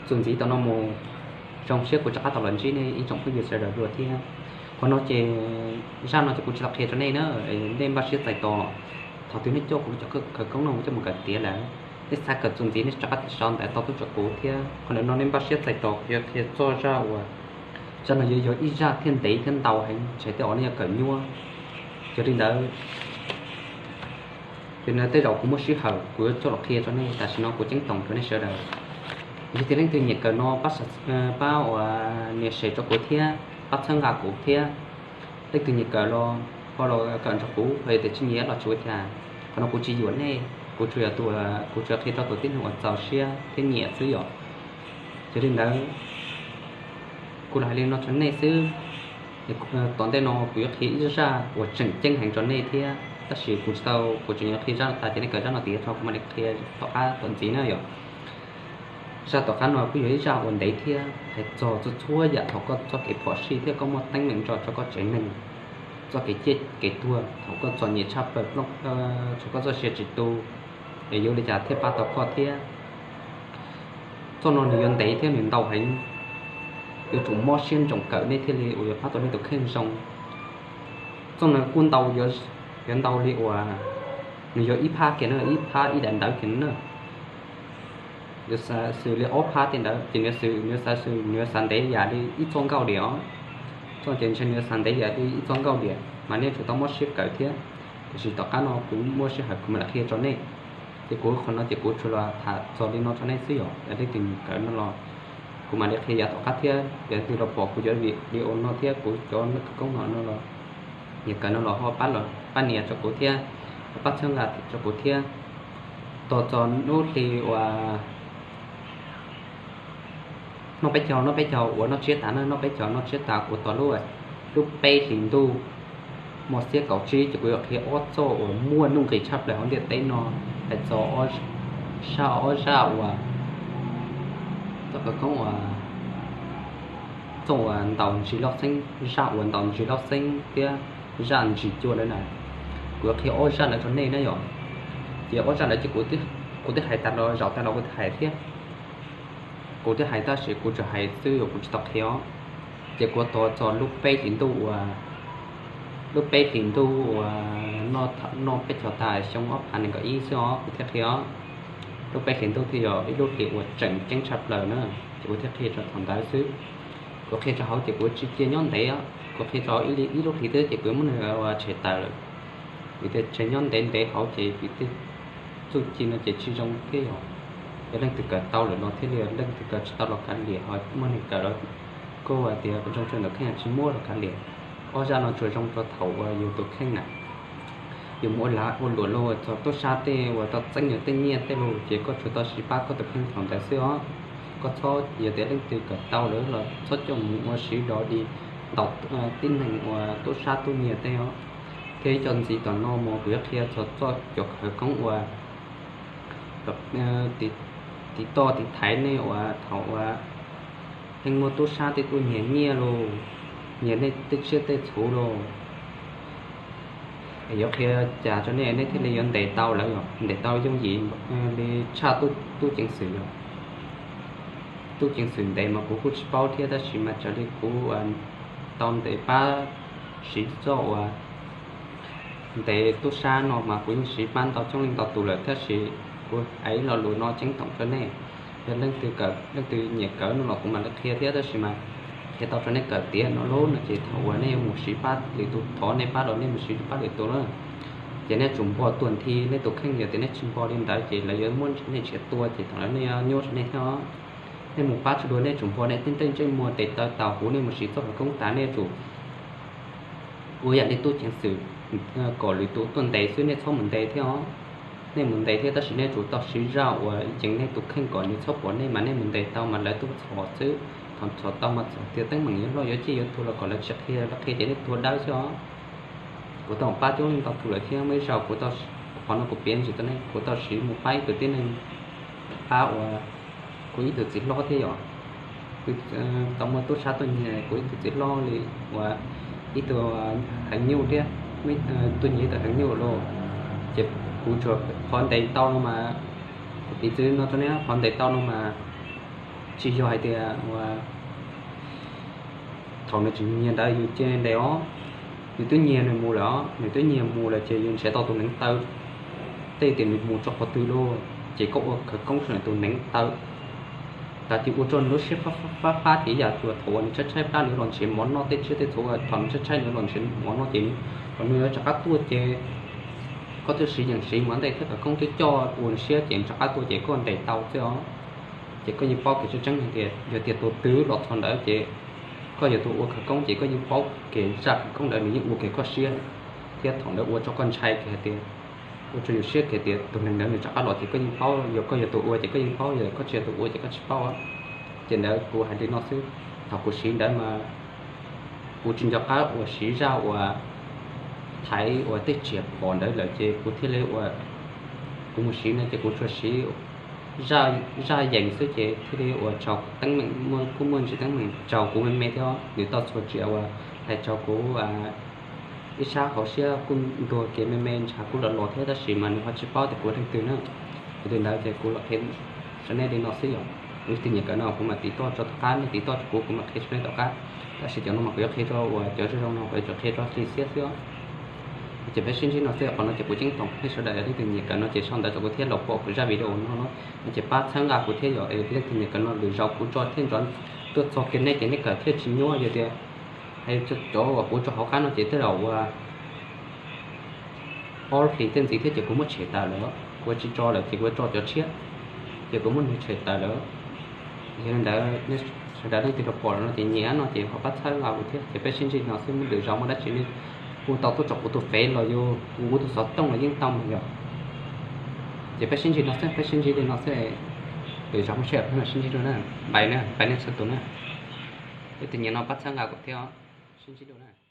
Txuas ntxiv tom no mus, zoo siab kuv rov qab tau los ntsib nej ib tsoom phooj ywg sawv daws dua thiab. Qhov no ces, zaj no ces kuv tsis tau qhia rau nej na, nej npaj siab txais tos. Thaum twg nej coj kuv cov khawv koob no coj mus kawm tiav lawm, nej xav kawm txuas ntxiv nej rov qab sau ntawv tau tuaj rau kuv thiab. Qhov ntawm no nej npaj siab txais tos, kuv yuav qhia txog zaj uas, zaj no yuav yog ib zaj thiaj ntev thiab ntau heev, ntshe tej zaum nej yuav kawm nyuaj. Yog li ntawd, ces no tej zaum kuv muaj sij hawm kuv yuav coj los qhia rau nej, tam sim no kuv ceeb toom rau nej sawv daws. Yog tias leej twg nyiam kawm no pab, pab uas nias share rau kuv thiab, pab txhawb nqa kuv thiab. Leej twg nyiam kawm los ho los kawm nrog kuv, ho yog tias tsis nyiam los tsis ua cas. Qhov no kuv tsis yuam nej, kuv tsuas yog tus, kuv tsuas qhia rau tus tib neeg uas txaus siab thiab nyiam xwb yom. Yog li ntawd, kuv los hais li no rau nej xwb. Tom ntej no kuv yuav qhia ib zaj uas tseem ceeb heev rau nej thiab, tab sis kuv tsis tau, kuv tseem yuav qhia zaj no tas ces nej kawm zaj no tiav tso kuv mam li qhia tom qab tom ntxiv na yom. Zaj tom qab no kuj yog ib zaj uas ntev thiab hais txog txhua txhua yam thaum koj txoj kev phom sij thiab koj muaj teeb meem nrog rau koj tsev neeg, txoj kev ciaj kev tuag, thaum koj txom nyem tshaj plaws, thaum koj txoj sia tsis tu, es yuav li cas thiaj pab tau koj thiab. Txoj no nws yuav ntev thiab nws ntau heev, yuav tsum mob siab ntsoov kawm nej thiaj li uas yuav pab tau nej tus kheej zoo. Txoj no kuj ntau, yuav ntau li uas, nws yog ib phab kiag na, ib phab ib daim ntawv kiag na. Yuav xav xws li ob phab tej ntawd ces nws xav xws, nws yuav xav ntev yam li ib txoj nkauj diam os. Txoj ces ntshe nws yuav xav ntev yam li ib txoj nkauj diam mas nej tsum tau mob siab kawm thiab. Tiam sis tom qab no kuv muaj sij hawm kuv mam li qhia rau nej. Ces kuv qhov no ces kuv tsuas los tham txog li no rau nej xwb yom. Yog leej twg nyiam kawm no los kuv mam li qhia yav tom qab thiab. Yog leej twg los pom kuv cov video no thiab kuv cov khawv koob no no los nyiam kawm no los ho pab nias rau kuv thiab, pab txhawb nqa rau kuv thiab. Tos txog lub hli uas noj peb caug, noj peb caug uas noj tsiab tas na, noj peb caug noj tsiab tas kuv tos lub, lub peb hlis ntuj mos xiab kaum tsib ces kuv yuav qhia ob txoj uas muaj nuj nqis tshaj plaws hauv ntiaj teb no. Hais txog sab ob zaj uas txoj khawv koob uas, txoj uas ntaus ntsis loj xeeb, zaj uas ntaus ntsis loj xeeb thiab zaj ntsis cua lawm na. Kuv yuav qhia ob zaj ntawd rau nej na yom. Ces ob zaj ntawd ces kuv twb hais tas los, zaum tas los kuv twb hais thiab. Kuv twb hais tab sis kuv tsuas hais xwb, kuv tsis tau qhia os. Ces kuv tos txog lub peb hlis ntuj uas, lub peb hlis ntuj uas noj peb caug tas xyoo ob phav nees nkaum ib xwb os kuv thiaj qhia os. Lub peb hlis ntuj thiaj yog ib lub hlis uas tseem ceeb tshaj plaws na, ces kuv thiaj qhia rau thaum ntawd xwb. Kuv qhia rau hauv ces kuv tsis cia nyob ntev os, kuv qhia rau ib lub hlis twg ces kuv muab nws ua tshem tawm lawm. Vim tias tseg nyob ntev ntev hauv ces vim tej txuj ci no ces tsis zoo thiab yom. Yog leej twg kawm tau lawm no thiaj li, leej twg kawm tsis tau los kav liam, ho muaj neeg kawm los kuj hais tias zoo rau ntawm kheej tsis muab los kav liam. Ob zaj no tsuas zoo rau thaum uas yus tus kheej na, yus mus ua luam los txog tub sab tej uas tau txeeb yus tej nyiaj tej lus ces koj tsuas tau siv pab koj tus kheej thaum ntawd xwb os. Koj txhob, yog tias leej twg kawm tau lawm los txhob coj mus ua siv dov di ntaus tib neeg uas tub sab tub nyiag tej os. Thiab ib co ntxiv tom no mus kuv yuav qhia txog txoj cov khawv koob uas tiv toj tiv thaiv nej uas thaum uas pheej muaj tub sab tej tuaj nyiag nyiaj los, nyiag nej tej tsiaj tej txhu los, yuav qhia cas rau nej, nej thiaj li yuav ntes tau lawv yom, ntes tau yooj yim li tshaj tub ceev xwm yom. Tub ceev xwm ntes mas kuv kuj tsis paub thiab, tab sis mas raws li kuv tau ntes pab siv txoj uas ntes tub sab no mas kuv yeej siv pab ntau coob leej ntau tus lawm, tab sis kuv hais ib lo lus no ceeb toom rau nej. Yog leej twg kawm, leej twg nyiam kawm no los kuv mam li qhia thiab, tab sis mas qhia tau rau nej kawm tiav no lauj no ces thaum uas nej yuav mus siv pab lwm tus, thov nej pab los nej mus siv pab lwm tus na, ces nej tsum npog tuag nthi nej tus kheej, yog tias nej tsis npog li ntawd ces lawv yuav muab nej nrhiav tua ces thaum ntawd nej yuav nyuaj rau nej thiab os. Nej mus pab tsis dua nej tsum npog nej tej ntsej muag tes taw taus huv, nej mus siv txoj khawv koob tas nej yuav tsum ua yam li tub ceev xwm kom lwm tus tuaj ntes xwb, nej txhob mus ntes thiab os. Nej mus ntes thiab tab sis nej tsum tau siv zaj uas ceev nej tus kheej kom nws txhob pom nej mas nej mus ntes tau mas lawv tuaj txhom xwb. Thaum txhom tau mas txhom tias teeb meem yuav loj yuav ciaj yuav tuag los kom lawv tsis qhia, lawv qhia ces nej tuag dawb xwb os. Kuv tau pab coob leej ntau tus lawm thiab muaj ib zaug kuv tau, qhov no kuv piav ntsis rau nej, kuv tau siv mus pab ib tug tib neeg, pab uas kuv ib tug txiv hlob thiab yom. Tau muaj tub sab tuaj nyiag kuv ib tug txiv hlob li uas ib tug heev nyuj thiab, tuaj nyiag ib tug heev nyuj los, ces kuv tsuas qhov ntes tau no mas, kuv piv txwv no rau nej, qhov ntes tau no mas Tsis yog hais tias ua thaum nws tseem nyiag ntawd yus cia ntes os, nws twb nyiag nws mus lawm os, nws twb nyiag mus lawm ces yus nrhiav tau tus neev taw, tej tias nws mus rau qhov twg lawm, ces koj ua khawv koob saum nws tus neev taw. Tag kis ua rau nws lub siab fab fab fab fab tias yam uas thaum uas nws tshaib tshaib plab nws los nrhiav mov noj, tej tsiaj tej txhu, thaum nws tshaib tshaib nws los nrhiav mov noj ces nws, thaum nws yuav rov qab tuaj ces koj twb siv yees siv mov ntej thiab khawv koob twb coj ua nws siab ces nws rov qab tuaj ces koj ntes tau xwb os. Ces koj yeej paub kev tseeb tseeb hais tias yog tias tus twg los txog ntawd ces koj yog tus ua khawv koob ces koj yeej paub kev zaj khawv koob ntawd nws yeej ua kev koj siab, thiab thaum ntawd ua rau koj ntshai kev hais tias, ua rau yus siab kev tias tus neeg ntawd nws rov qab los ces koj yeej paub, yog koj yog tus ua ces koj yeej paub, yog koj tsis yog tus ua ces koj tsis paub. Ces ntawd kuv hais li no xwb, thaum kuv siv ntawd mas kuv tsis nco qab uas siv zaj uas thaiv uas tej riam phom ntawd lawm ces kuv thiaj li uas, kuv mus siv no ces kuv tsuas siv zaj yees xwb ces thiaj li uas raug teeb meem, muaj kuj muaj ntsis teeb meem raug kuv me me thiab, nws tau txhua riam uas hlais raug kuv ib sab hauv siab kuj ntuag kev me me ntshav kuj los los thiab tab sis mas nws ho tsis paub tias kuv leej twg na. Yog li ntawd ces kuv los qhia rau nej li no xwb yom. Leej twg nyiam kawm no kuv mam tiv toj rau tom qab, nej tiv toj rau kuv, kuv mam qhia rau nej tom qab. Tab sis cov no mas kuv yuav qhia rau uas cov zoo zoo no kuv yuav tsum qhia rau hli xiab xwb. Ces peb sib ntsib no xwb, qhov no ces kuv ceeb toom nej sawv daws leej twg nyiam kawm no ces sau ntawv rau kuv thiab los pom kuv zaj video no no ces pab txhawb nqa kuv thiab yom. Leej twg nyiam kawm no lwm zaus kuv tso thiaj ntsoov tuaj txog kiag nej ces nej kawm thiaj tsis nyuaj. Yog tias hais cov uas kuv tso hauv qab no ces tej zaum ua ob hlis tej ntxiv thiab ces kuv muab tshem tawm lawm, kuv tsis tso lawm ces kuv tso cov tshiab, ces kuv muab nws tshem tawm lawm. Yog li ntawd sawv daws leej twg los pom lawm no ces nyiam no ces ho pab txhawb nqa kuv thiab. Ces peb sib ntsib no xwb, muaj lwm zaus muaj dab tsi nej hu tau tuaj rau kuv tus fev los yog kuv tus xov tooj los yeej tau mas yom. Ces peb sib ntsib no xwb, peb sib ntsib li no xwb, lwm zaus muaj sij hawm peb mam sib ntsib dua na. Npais na, npais nej txhua tus na. Leej twg nyiam no pab txhawb nqa kuv thiab, sib ntsib dua na.